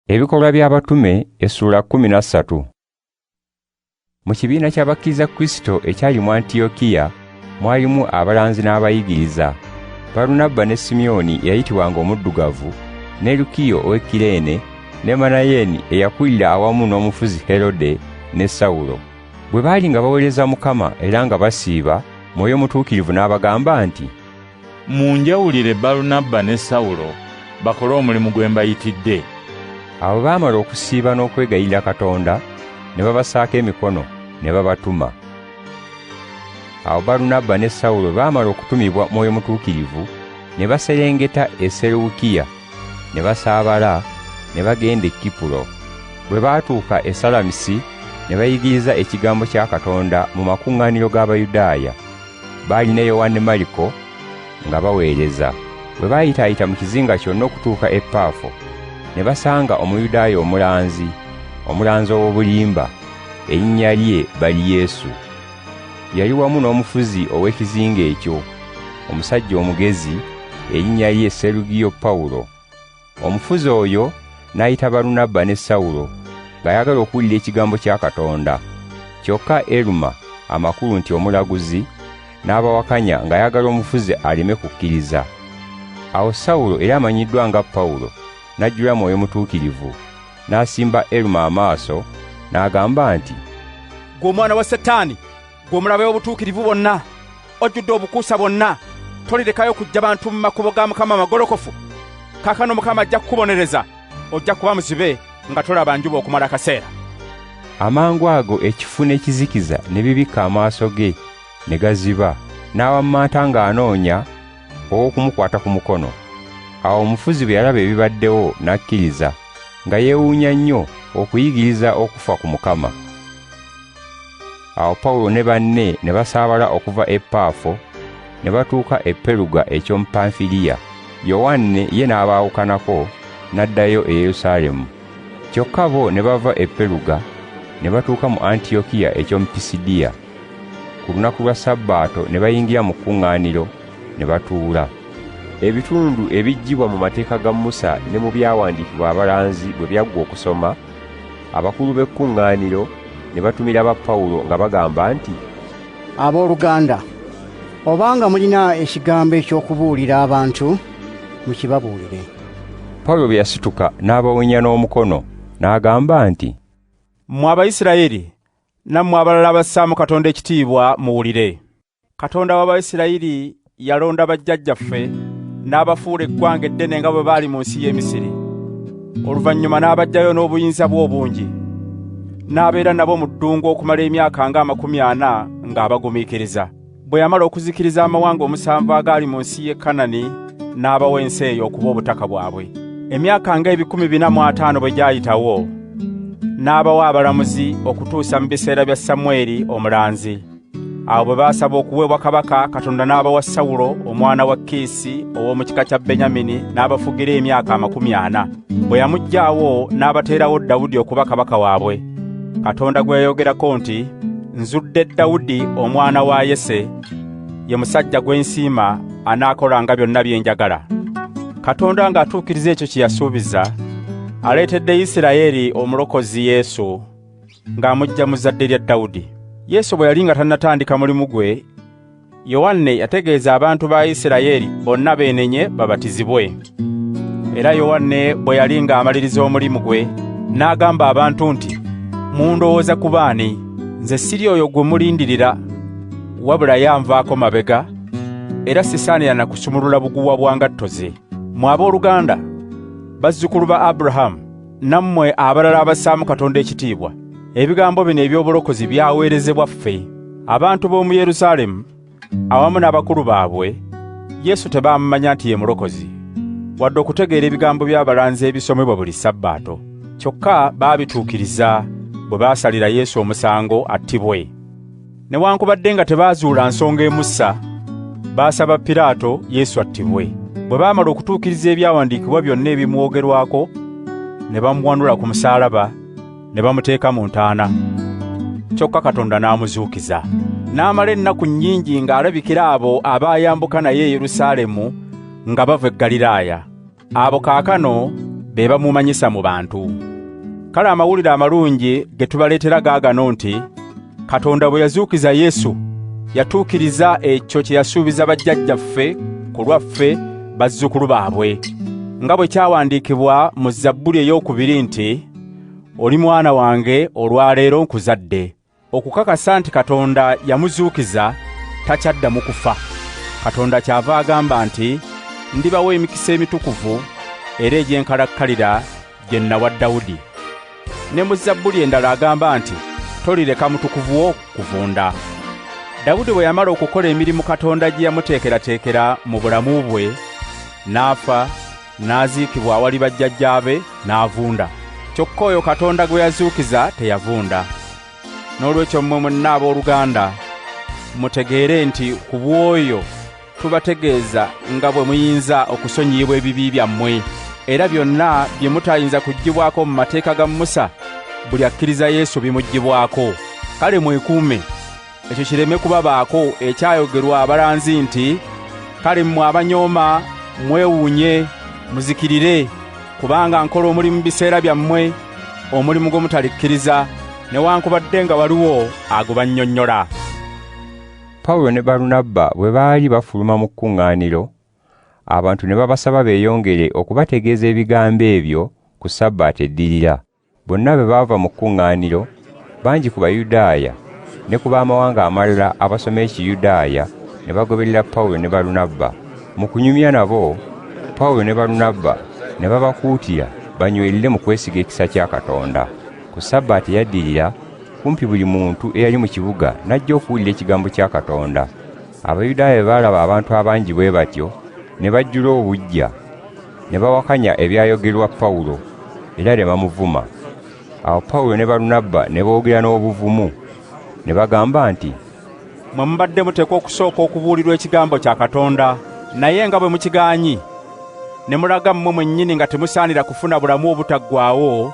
Ebikolwa by'Abatume essuula 13. Mu kibiina ky'abakkiriza Kristo ekyali mu Antiyokiya mwalimu abalanzi n'abayigiriza, Balunabba ne Simyoni eyayitibwanga omuddugavu, ne Lukiyo ow'e Kireene, ne Manayeni eyakulira awamu n'omufuzi Herode ne Sawulo. Bwe baali nga baweereza Mukama era nga basiiba, Mwoyo Mutuukirivu n'abagamba nti, Munjawulire Balunabba ne Sawulo bakole omulimu gwe mbayitidde. Abo baamala okusiiba n'okwegayirira Katonda, ne babassaako emikono, ne babatuma. Awo Balunabba ne Sawulo baamala okutumibwa Mwoyo Mutuukirivu, ne baserengeta e Seruwukiya, ne basaabala, ne bagenda e Kipuro. Bwe baatuuka e Salamisi, ne bayigiriza ekigambo kya Katonda mu makuŋŋaaniro g'Abayudaaya. Baali ne Yowanne Mariko nga baweereza. Bwe baayitaayita mu kizinga kyonna okutuuka e Paafo, ne basanga Omuyudaaya omulanzi, omulanzi ow'obulimba, erinnya lye Bali-Yesu. Yali wamu n'omufuzi ow'ekizinga ekyo, omusajja omugezi, erinnya lye Serugiyo Pawulo. Omufuzi oyo n'ayita Balunabba ne Sawulo ng'ayagala okuwulira ekigambo kya Katonda. Kyokka Eruma, amakulu nti omulaguzi, n'abawakanya ng'ayagala omufuzi aleme kukkiriza. Awo Sawulo era amanyiddwa nga Pawulo n'ajjula Mwoyo Mutuukirivu, n'asimba Eruma amaaso, n'agamba nti, Ggwe omwana wa Setaani, ggwe omulabe w'obutuukirivu bwonna, ojjudde obukuusa bwonna, tolirekayo kuggya bantu mu makubo ga Mukama amagolokofu. Kaakano Mukama ajja kukubonereza, ojja kuba muzibe nga tolaba njuba okumala akaseera. Amangu ago ekifu n'ekizikiza ne bibikka amaaso ge ne gaziba, n'awammanta ng'anoonya ow'okumukwata ku mukono. Awo omufuzi bwe yalaba ebibaddewo n'akkiriza, nga yeewuunya nnyo okuyigiriza okufa ku Mukama. Awo Pawulo ne banne ne basaabala okuva e Paafo ne batuuka e Peruga eky'omu Panfiliya. Yowanne ye n'abaawukanako n'addayo e Yerusaalemu. Kyokka bo ne bava e Peruga ne batuuka mu Antiyokiya eky'omu Pisidiya. Ku lunaku lwa Sabbaato ne bayingira mu kkuŋŋaaniro ne batuula. Ebitundu ebiggyibwa mu mateeka ga Musa ne mu byawandiikibwa abalanzi bwe byaggwa okusoma, abakulu b'ekkuŋŋaaniro ne batumira ba Pawulo nga bagamba nti, Abooluganda, obanga mulina ekigambo eky'okubuulira abantu, mukibabuulire. Pawulo bwe yasituka n'abawenya n'omukono, n'agamba nti, Mmwe Abayisirayiri, nammwe abalala abassaamu Katonda ekitiibwa muwulire. Katonda w'Abayisirayiri yalonda bajjajjaffe n'abafuula eggwanga eddene nga bwe baali mu nsi y'e Misiri. Oluvannyuma n'abaggyayo n'obuyinza bwe obungi. N'abeera nabo mu ddungu okumala emyaka nga 40 ng'abagumiikiriza. Bwe yamala okuzikiriza amawanga 7 agaali mu nsi y'e Kanani, n'abawa ensi eyo okuba obutaka bwabwe. Emyaka nga 450 bwe gyayitawo, n'abawa abalamuzi okutuusa mu biseera bya Samwiri omulanzi. Awo bwe baasaba okuweebwa kabaka, Katonda n'abawa Sawulo omwana wa Kiisi ow'omu kika kya Benyamini, n'abafugira emyaka 40. Bwe yamuggyaawo n'abateerawo Dawudi okuba kabaka waabwe. Katonda gwe yayogerako nti, Nzudde Dawudi omwana wa Yese, ye musajja gwe nsiima anaakolanga byonna bye njagala. Katonda ng'atuukiriza ekyo kye yasuubiza, aleetedde Isirayiri omulokozi Yesu, ng'amuggya mu zzadde lya Dawudi. Yesu bwe yali nga tannatandika mulimu gwe, Yowanne yategeeza abantu ba Isirayiri bonna beenenye babatizibwe. Era Yowanne bwe yali ng'amaliriza omulimu gwe, n'agamba abantu nti, Mundowooza ku baani? Nze siri oyo gwe mulindirira, wabula ye anvaako mabega, era sisaanira na kusumulula buguwa bwa ngatto ze. Mmwe abooluganda, bazzukulu ba Aburahamu, nammwe abalala abassaamu Katonda ekitiibwa, ebigambo bino eby'obulokozi byaweerezebwa ffe. Abantu b'omu Yerusaalemu awamu n'abakulu baabwe Yesu tebaamumanya nti ye mulokozi, wadde okutegeera ebigambo by'abalanzi ebisomebwa buli Sabbaato. Kyokka baabituukiriza bwe baasalira Yesu omusango attibwe. Newankubadde nga tebaazuula nsonga emussa, baasaba Piraato Yesu attibwe. Bwe baamala okutuukiriza ebyawandiikibwa byonna ebimwogerwako, ne bamuwanula ku musaalaba, ne bamuteeka mu ntaana. Kyokka Katonda n'amuzuukiza. N'amala ennaku nnyingi ng'alabikira abo abaayambuka naye e Yerusaalemu nga bava e Ggaliraaya. Abo kaakano be bamumanyisa mu bantu. Kale amawulire amalungi ge tubaleetera gaagano nti Katonda bwe yazuukiza Yesu, yatuukiriza ekyo kye yasuubiza bajjajjaffe ku lwaffe bazzukulu baabwe. Nga bwe kyawandiikibwa mu Zabbuli 2 nti, Oli mwana wange, olwaleero nkuzadde. Okukakasa nti Katonda yamuzuukiza, takyaddamu kufa. Katonda kyava agamba nti, Ndibawa emikisa emitukuvu era egy'enkalakkalira gye nnawa Dawudi. Ne mu Zabbuli endala agamba nti, Tolireka mutukuvu wo kuvunda. Dawudi bwe yamala okukola emirimu Katonda gye yamuteekerateekera mu bulamu bwe, n'afa, n'aziikibwa awali bajjajjaabe, n'avunda. Kyokka oyo Katonda gwe yazuukiza teyavunda. Noolwekyo mmwe mwenna abooluganda, mutegeere nti ku bw'oyo tubategeeza nga bwe muyinza okusonyiyibwa ebibi byammwe. Era byonna bye mutayinza kuggyibwako mu mateeka ga Musa, buli akkiriza Yesu bimuggyibwako. Kale mwekuume, ekyo kireme kubabaako ekyayogerwa abalanzi nti, Kale mmwe abanyooma mwewuunye, muzikirire, kubanga nkola omulimu mu biseera byammwe, omulimu gwe mutalikkiriza, newankubadde nga waliwo agubannyonnyola. Pawulo ne Balunabba bwe baali bafuluma mu kkuŋŋaaniro, abantu ne babasaba beeyongere okubategeeza ebigambo ebyo ku Sabbaato eddirira. Bonna bwe baava mu kkuŋŋaaniro, bangi ku Bayudaaya ne ku b'amawanga amalala abasoma Ekiyudaaya ne bagoberera Pawulo ne Balunabba. Mu kunyumya nabo, Pawulo ne Balunabba ne babakuutira banywerere mu kwesiga ekisa kya Katonda. Ku Sabbaato eyaddirira, kumpi buli muntu eyali mu kibuga n'ajja okuwulira ekigambo kya Katonda. Abayudaaya bwe baalaba abantu abangi bwe batyo, ne bajjula obuggya, ne bawakanya ebyayogerwa Pawulo, era ne bamuvuma. Awo Pawulo ne Balunabba ne boogera n'obuvumu, ne bagamba nti, Mmwe mubadde muteekwa okusooka okubuulirwa ekigambo kya Katonda, naye nga bwe mukigaanyi, ne mulaga mmwe mwennyini nga temusaanira kufuna bulamu obutaggwaawo,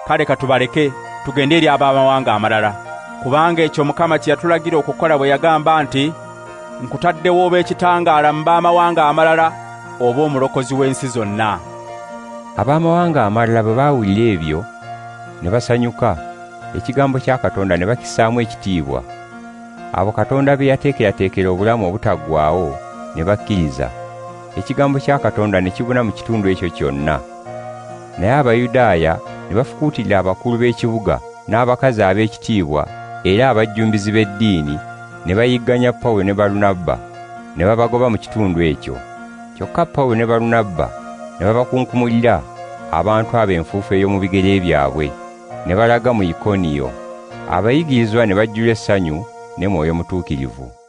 kale katubaleke tugende eri ab'amawanga amalala. Kubanga ekyo Mukama kye yatulagira okukola bwe yagamba nti, Nkutaddewo oba ekitangaala mu b'amawanga amalala, oba omulokozi w'ensi zonna. Ab'amawanga amalala bwe baawulira ebyo, ne basanyuka, ekigambo kya Katonda ne bakissaamu ekitiibwa. Abo Katonda be yateekerateekera obulamu obutaggwaawo ne bakkiriza. Ekigambo kya Katonda ne kibuna mu kitundu ekyo kyonna. Naye Abayudaaya ne bafukuutirira abakulu b'ekibuga n'abakazi ab'ekitiibwa era abajjumbizi b'eddiini, ne bayigganya Pawulo ne Balunabba, ne babagoba mu kitundu ekyo. Kyokka Pawulo ne Balunabba ne babakunkumulira abantu abo enfuufu ey'omu bigere byabwe, ne balaga mu Ikoniyo. Abayigirizwa ne bajjula essanyu ne Mwoyo Mutuukirivu.